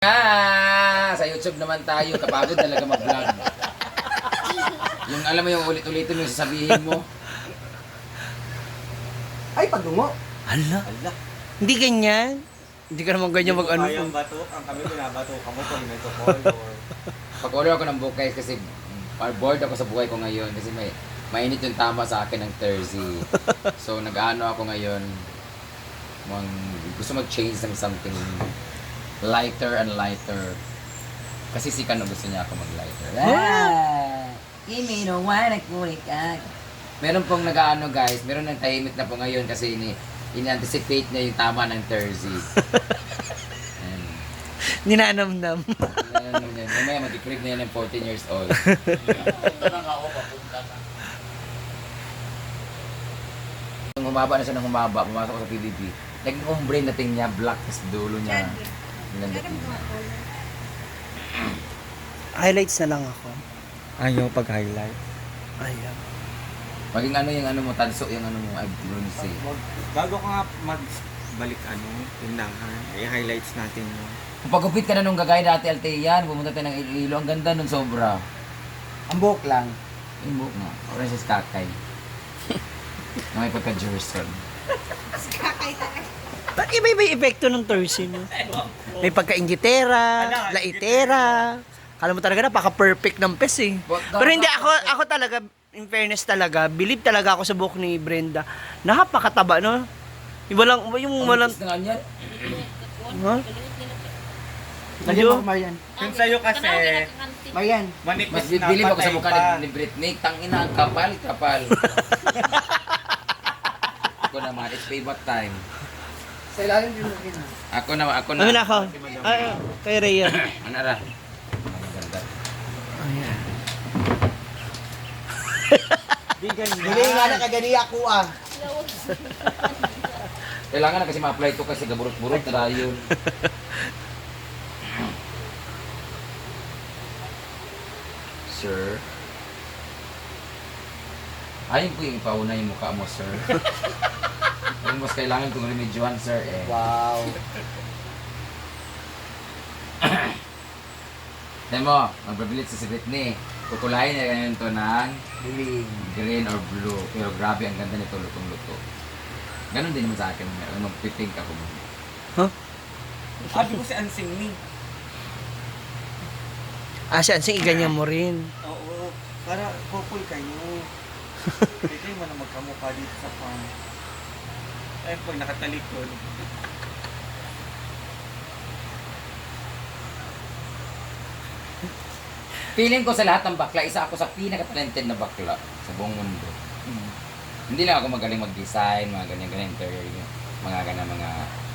Sa YouTube naman tayo, kapagod talaga mag-vlog. Yung alam mo yung ulit-ulitin yung sasabihin mo. Ay, pagdungo. Hala. Ala. Hindi ganyan. Hindi ka naman ganyan mag-ano. Kayang bato, ang kami binabato ka mo pag nagko-call or... Pag-order ako ng book guys kasi bored ako sa buhay ko ngayon kasi mainit yung tama sa akin ng Thursday. So nag-ano ako ngayon, gusto mag-change ng something lighter and lighter. Kasi si Kano gusto niya ako mag-lighter. Kimi no wanna kulikan. Meron pong nag-ano guys, meron ng tahimik na po ngayon kasi in-anticipate niya yung tama ng Thursday. Ninanamnam. Mamaya mag-crib na yan ng 14 years old. Nung humaba na siya ng humaba, pumasok ko sa PBB. Naging ombre na niya, black tas dulo niya. Ang ganda tingnan. Highlights na lang ako. Ayaw pag-highlight. Ayaw. Maging ano yung ano mo, tanso yung ano mo, I've grown say. Bago ka nga magbalik tindahan, i-highlights natin yun. Kung pagupit ka na nung gagay dati, Altean, pumunta tayo ng Iloilo, ang ganda nun sobra. Ang buhok lang. Yung buhok nga, orange is kakay. Na may pagka-Jerson. Ba't iba-iba yung epekto ng Thursday, no? May pagka-ingitera, laitera. Kala mo talaga napaka-perfect ng pes eh. Pero hindi, ako talaga, in fairness talaga, believe talaga ako sa buhok ni Brenda. Napakataba, no? Yung walang... Ang na nga niyan. Ha? Lagyan mo, Marian. Yung sa'yo kasi, Marian, Mas manipis na bibili ako sa patay mukha pa. ni Britney. Tangina, ang kapal. Ako naman, it's payback time. Sa ilalim din mo gina. Ako na. Ano na ako? Ay, kay Rhea. Ano ra? Ang ganda. Ayan. Di ganyan. Dili nga na kagani ako ah. Kailangan na kasi ma-apply to kasi gaburot-burot na dayon. Sir. Ayun po yung ipauna yung mukha mo, sir. Yung mas kailangan kong remedyohan, sir, eh. Wow. Tignan mo, magpapilit si Britney. Kukulayin na ganyan to ng green or blue. Pero grabe, ang ganda nito, lutong-luto. Ganon din naman sa akin. Magpipink ako. Sabi ko si Ansing ni. Siya, iganyan mo rin. Oo, para couple kayo. Pwede mo na magkamukha dito sa farm. Ayun po, nakatalikod. Feeling ko sa lahat ng bakla, isa ako sa pinaka-talented na bakla sa buong mundo. Hindi lang ako magaling mag-design, mga ganyan-ganyan, mga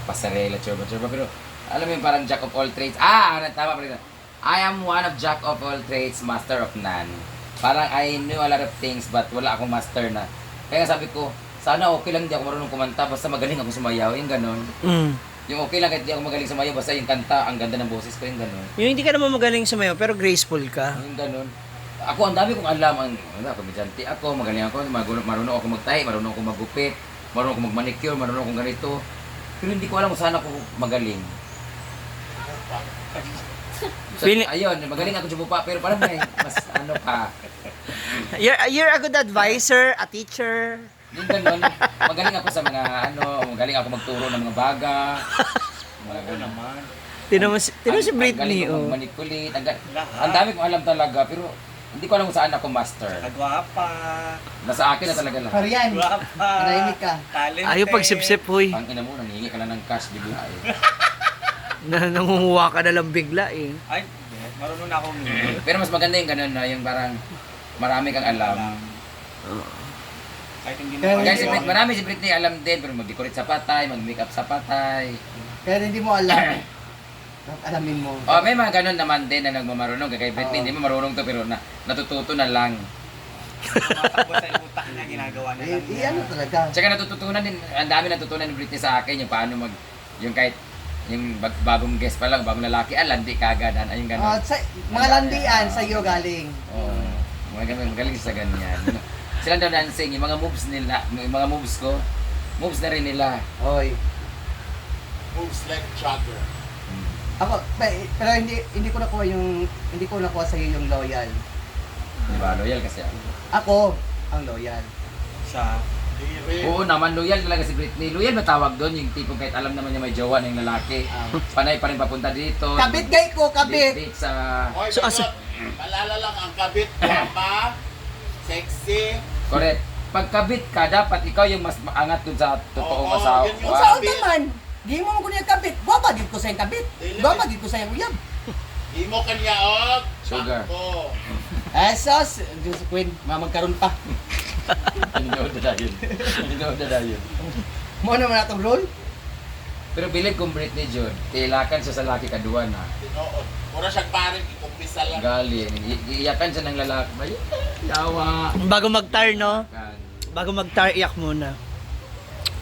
pasarela, churba-churba, pero alam mo yung parang jack of all trades. Tama pa rin. I am one of jack of all trades, master of none. Parang I knew a lot of things but wala akong master na. Kaya sabi ko, sana okay lang hindi ako marunong kumanta, basta magaling ako sumayaw, yung ganon. Yung okay lang kahit di ako magaling sumayaw, basta yung kanta, ang ganda ng boses ko, yung ganon. Yung hindi ka naman magaling sumayaw, pero graceful ka. Yung ganon. Ako, ang dami kong alam. Komedyante ako, magaling ako, marunong ako magtahi, marunong ako magupit, marunong ako magmanicure, marunong ako ganito. Pero hindi ko alam kung saan ako magaling. So, ayun, magaling ako sa bupa, pero parang may mas ano pa. You're a good advisor, a teacher. Yung ganon, magaling ako sa mga magaling ako magturo ng mga baga. Mga ganon naman. Tinan mo si Britney, Ang galing ko oh. magmanipulate. Ang dami kong alam talaga, pero hindi ko alam kung saan ako master. Kagwapa. Nasa akin na talaga lahat. Marian, Gwapa. manahimik ka. Talented. Ayaw pagsip-sip, huy. Ang ina mo, nangihingi ka na ng cash bigla eh. Nangunguha ka na lang bigla, eh. Ay, marunong na ako humingi. Pero mas maganda yung ganun na, yung parang marami kang alam. Kahit hindi Kaya mo Guys, alam. marami si Britney alam din, pero mag-decorate sa patay, mag-makeup sa patay. Pero hindi mo alam. Alamin mo. Oh, may mga ganun naman din na nagmamarunong. Kaya kay Britney, hindi mo marunong to, pero natututo na lang. Tumatakbo sa utak niya, ginagawa na lang niya. Ano talaga? Tsaka natututunan din, ang dami natutunan ni Britney sa akin, yung paano yung kahit, yung bagong guest pa lang, bagong lalaki, landi kagad, yung ganun. Mga landian sa iyo galing. Oo. Magaling sa ganyan. Sila daw dancing, yung mga moves nila, yung mga moves ko, moves na rin nila. Oy. Moves like jogger. Ako, pero hindi ko nakuha sa iyo yung loyal. Di ba? Loyal kasi ako. Ako, ang loyal. Siya. Oo naman, loyal talaga si Britney. Loyal ba tawag doon? Yung tipong kahit alam naman niya may jowa na yung lalaki. Panay pa rin papunta dito. Kabit gay ko, kabit! Date sa... Oy, So, so, malala lang ang kabit, guwapa, sexy. Correct. Pagkabit ka, dapat ikaw yung mas maangat dun sa totoong Oo, asawa. yun yung Kung saan naman, di mo ko niya kabit. Gwapa din ko sa yung kabit. Dili. Gwapa din ko sa yung uyab. Imo kanya og. Sugar. Sakto. Esos, Diyos Queen, mamagkaroon pa. Hindi na yun. Hindi na yun. Mo naman natong role. Pero bilib kong Britney Jud, tilakan siya sa laki kaduan ha. Tinuod. Mura siyang parin, ikumpisa lang. Galing. Iiyakan siya ng lalaki. Ay, yawa. Bago mag-tar, no? Iyakan. Bago mag-tar, iyak muna.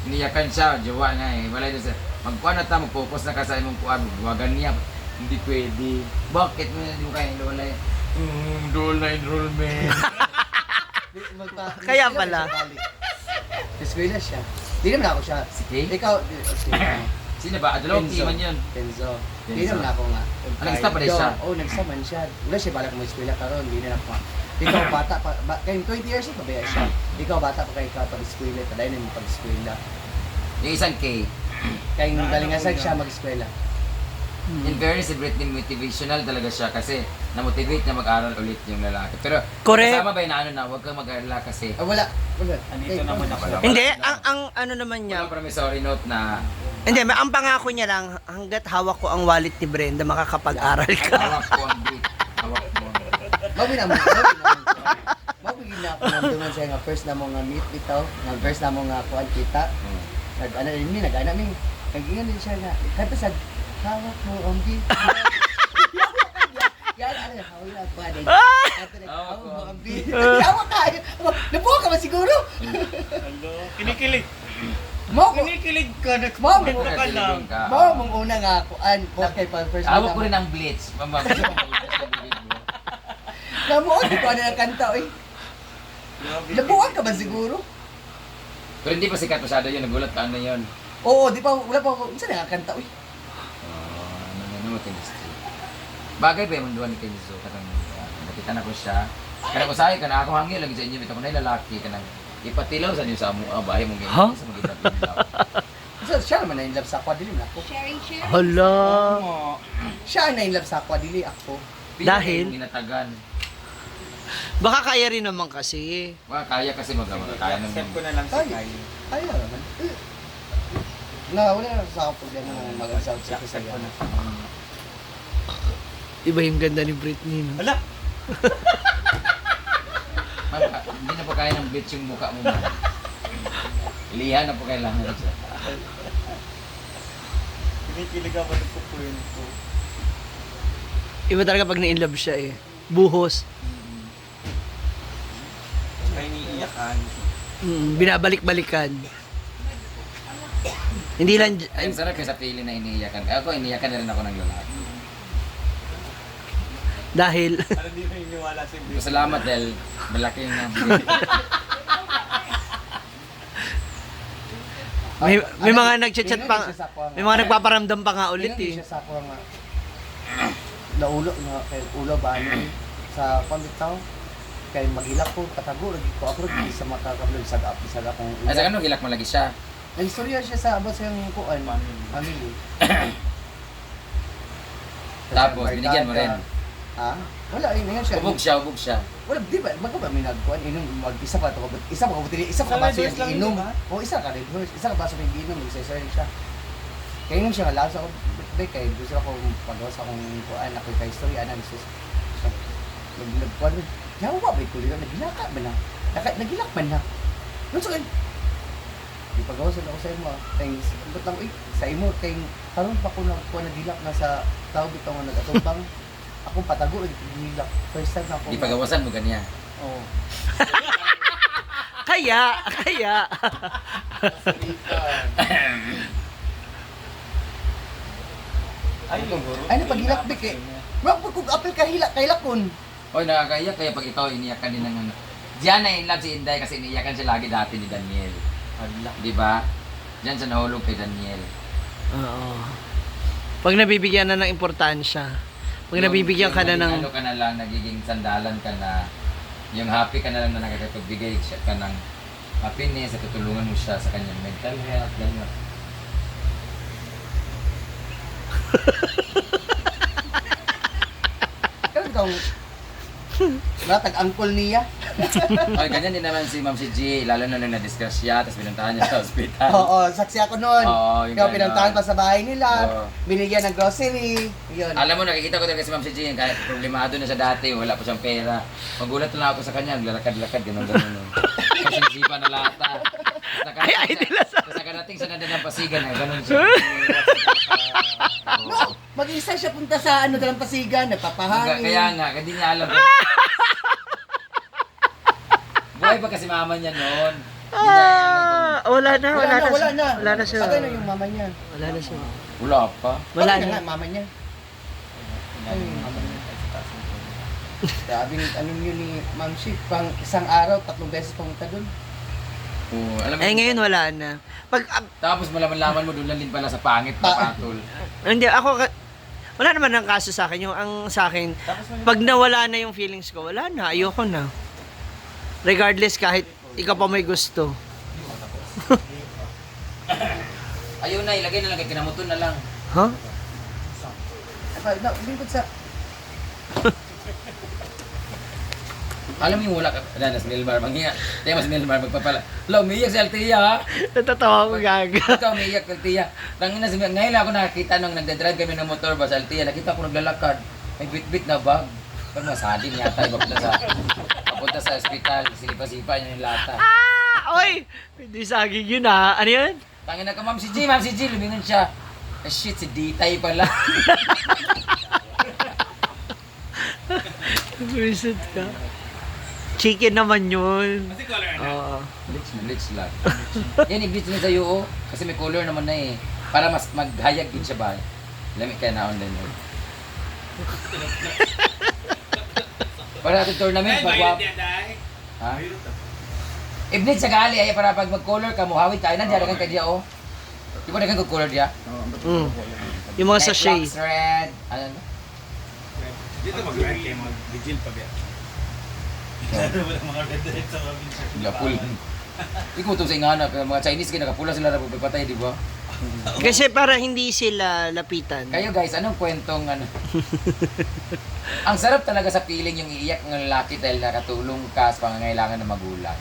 Iniyakan siya, jowa nga eh. Wala doon sa... Magkuhan na ta, mag-focus na ka sa imong kuhan. Huwagan niya. Hindi pwede. Bakit mo hindi mo kaya lola eh? Lola enrollment. Kaya pala. Eskwela siya. Di naman ako siya. Sige. Ikaw, Sino ba? Adalawang timan yun. Tenzo. Di Tenzo. naman ako nga. Nag-stop pa rin siya. Oo, nag-stop man siya. Wala siya balak mo eskwela karon, di na ako. Ikaw bata pa, kaya 20 years old pa ba siya? Ikaw bata pa kay ka pag-eskwela, taday na yung pag-eskwela. Yung isang K. Kaya galingasag siya mag-eskwela. In fairness, si Britney motivational talaga siya kasi na-motivate niya mag-aral ulit yung lalaki. Pero Correct. kasama ba yung ano na, huwag kang mag-alala kasi Ah, wala. Andito naman ako. Hindi, ang ano naman niya, walang promissory note na hindi, ang pangako niya lang, hanggat hawak ko ang wallet ni Brenda, makakapag-aral ka. hawak ko ang beat. Hawak mo. Mawin naman. Mawin na ako nandungan siya nga first na mo nga meet bitaw, nga first na mo nga kuan kita. Nag-ana ni nag-ana mi. Kagingan din siya nga. Kaya sad hawak mo ang beat. Yan ano hawak ko din. Hawak mo ang beat. Hawak ka. Nabuo ka ba siguro? Hello. Kinikilig. Mo Kinikilig ka. Mom, Nagpunta ka lang. mo mong una nga kuan okay pa first na. Hawak ko rin ang blitz. Mama, Namuot ko ano ng kanta oy. Nabuo ka ba siguro? Pero hindi pa sikat masyado yun. Nagulat pa ano yun. Oo, di pa wala pa ako. Isa na nga kanta oy. Ano Kenzo. Bagay ba yung munduan ni Kenzo? Karang nakita na ko siya. Kaya ko sa'yo, kana ako hangil lagi sa inyo. Bito ko na yung lalaki. Kanang ipatilaw sa niyo sa bahay mong ganyan. Huh? Sa magiging pinlaw. So, siya naman na in love sa aqua, dili na ako. Hala. Siya na in love sa aqua, dili ako. Dahil? Yung inatagan. Baka kaya rin naman kasi. Wala, kaya kasi magawa. Kaya naman. Accept ko na lang si Ay. Kyle. Ay, naman. Wala na sa ako problema ng mag-asaw sa Accept ko na. Iba yung ganda ni Britney, no? Hala. Hindi na pa kaya ng bleach yung mukha mo man. Lihan na po kailangan siya. Kinikilig ako ng kukwento. Iba talaga pag na-inlove siya eh. Buhos. May iniiyakan. Binabalik-balikan. Hindi lang... Ang sarap yung sa feeling na iniiyakan. Ako, iniiyakan na rin ako ng lalaki. Dahil... Ano di na iniwala si Britney? Salamat dahil malaking may mga nagchat-chat pa... May mga nagpaparamdam pa nga ulit Hindi eh. siya sa ako nga. Naulo nga kay ulo ba ano sa pamitaw kay maghilak ko katago lagi ko ako lagi sa makakablog sa akong Ay, sa ganun, hilak mo lagi siya. Nagstorya siya sa abot sa yung kuan family. Tapos, binigyan mo rin. Ah, wala yun siya. Ubog siya. Wala di ba magkaba may nagkuan inom mag-isa pa to isa pa Sa baso Red Horse lang yung inom. yun, ba? O isa ka Red Horse, isa ka baso yung inom isa siya. Kaya nung siya lasa ko birthday kay gusto ko pagawa sa akong kuan ako kay story ana gusto. Nagkuan yawa ba ko dito nagilaka ba na? Nagilak man na. Gusto ko di pagawa sa ako sa imo. Thanks. But lang sa imo kay karon pa ko nagilak na sa tao bitaw nga nagatubang. Akong patago nagilak. First time na ako. Di pagawasan mo ganyan. Oo. Kaya. Ay napagilak bik eh. Wag ko kung apel ka hilak kon. Oy, nakakaiyak kaya pag ikaw iniyakan din ng ano. Diyan na in love si Inday kasi iniyakan siya lagi dati ni Daniel. Di ba? Diyan siya nahulog kay Daniel. Oo. Pag nabibigyan na ng importansya. Pag nabibigyan ka na ng... Ano ka na lang, nagiging sandalan ka na, yung happy ka na lang na nakakapagbigay siya ka ng happiness at tutulungan mo siya sa kanyang mental health, gano'n. Kaya itong latag angkol niya. Ay, ganyan din naman si Ma'am si G, lalo na nung na-discuss siya, tapos pinuntahan niya sa hospital. Oo, saksi ako noon. Oo, yung Ikaw ganon. pinuntahan pa sa bahay nila. Oo. Binigyan ng grocery. Yun. Alam mo, nakikita ko talaga si Ma'am si G, kahit problemado na siya dati, wala pa siyang pera. Magulat lang ako sa kanya, lalakad-lakad, gano'n. Kasi nasipa na lata. Ay, nila sa... Tapos nakarating sa nandang pasigan, gano'n siya. Oo. Mag-isa siya punta sa Dalampasigan, nagpapahangin. Kaya nga, hindi niya alam. Buhay pa kasi mama niya noon. Hindi niya alam Wala na. Wala na. Wala na siya. Patay na yung mama niya. Wala na siya. kung wala pa. Wala Patay na. nga, mama niya. Ay, mama niya. Sabi ni, ano yun ni Ma'am Ship, pang isang araw, 3 beses pumunta dun. Oo, alam mo, Ngayon wala na. Pag, tapos malaman-laman mo doon lang din pala sa pangit na patol. hindi, ako, wala naman ang kaso sa akin. Yung ang sa akin, pag nawala na yung feelings ko, wala na, ayoko na. Regardless, kahit ikaw pa may gusto. Ayun na, ilagay na lang kay kinamuton na lang. Huh? Lingkod sa... Alam mo yung wala ka, na si Milmar, manghiya. Kaya mas Milmar, magpapala. Lo, umiyak si Altia ha. Natatawa ko gaga. Ito, umiyak si Altia. Tangina si ngayon lang ako nakakita nung nagdadrive kami ng motor ba sa Altia. Nakita ko naglalakad. May bit-bit na bag. Pero masalin yata, papunta sa ospital. Silipa-sipa niya yung lata. Oy! Hindi saging yun ha. Ano yun? Tangina ka, Ma'am si G, lumingon siya. Ah, shit, si Ditay pala. Visit ka. Chicken naman yun. Oo. Bleach lang. Yan, i-bleach na sa'yo, oh. Kasi may color naman na eh. Para mas maghayag din siya ba? Lamig kaya na din yun. Para natin tournament, magwap. Ha? I-bleach sa gali ay para pag mag-color ka, muhawid tayo. Nandiyan ka diya, oh. Di ba nagang color diya? Mm. Yung mga sachet. Blacks, red, ano? Dito mag-red kayo, mag-vigil pa ba? Wala mga red sa mga vigil. Lapul. Ikaw itong sa ingana, kaya mga Chinese kayo nakapula sila na pagpapatay, di ba? Kasi para hindi sila lapitan. Kayo guys, anong kwentong ano? Ang sarap talaga sa feeling yung iiyak ng lalaki dahil nakatulong ka sa pangangailangan ng magulang.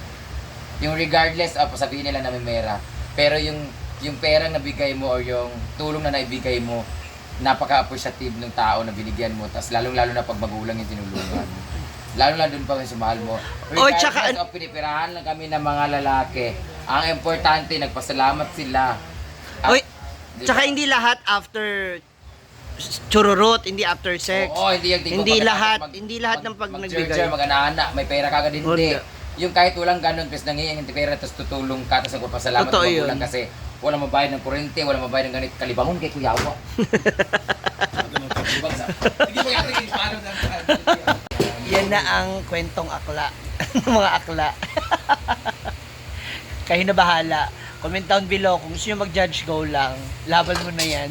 Yung regardless of sabihin nila na may pera, pero yung perang nabigay mo or yung tulong na naibigay mo, napaka-appreciative ng tao na binigyan mo, tas lalong-lalo na pag magulang yung tinulungan. Lalo na doon pa yung sumahal mo. Oh, Regardless tsaka- of pinipirahan lang kami ng mga lalaki, ang importante, nagpasalamat sila. Oy, Di tsaka ba? hindi lahat after chururot, hindi after sex. Oo, hindi yung tipo Hindi pagkatapos lahat, hindi lahat ng pag mag-jerjer, nagbigay. mag-ana, may pera ka agad, hindi. Wala. Yung kahit walang ganun, tapos nangingin yung pera, tapos tutulong ka, tapos nagpapasalamat Totoo sa magulang yun. kasi wala mabayad ng kurente, wala mabayad ng ganit, kalibangon kay Kuya Awa. Sige mo yan, paano na. Yan na ang kwentong akla. Mga akla. Kayo na bahala. Comment down below kung gusto nyo mag-judge, go lang. Laban mo na yan.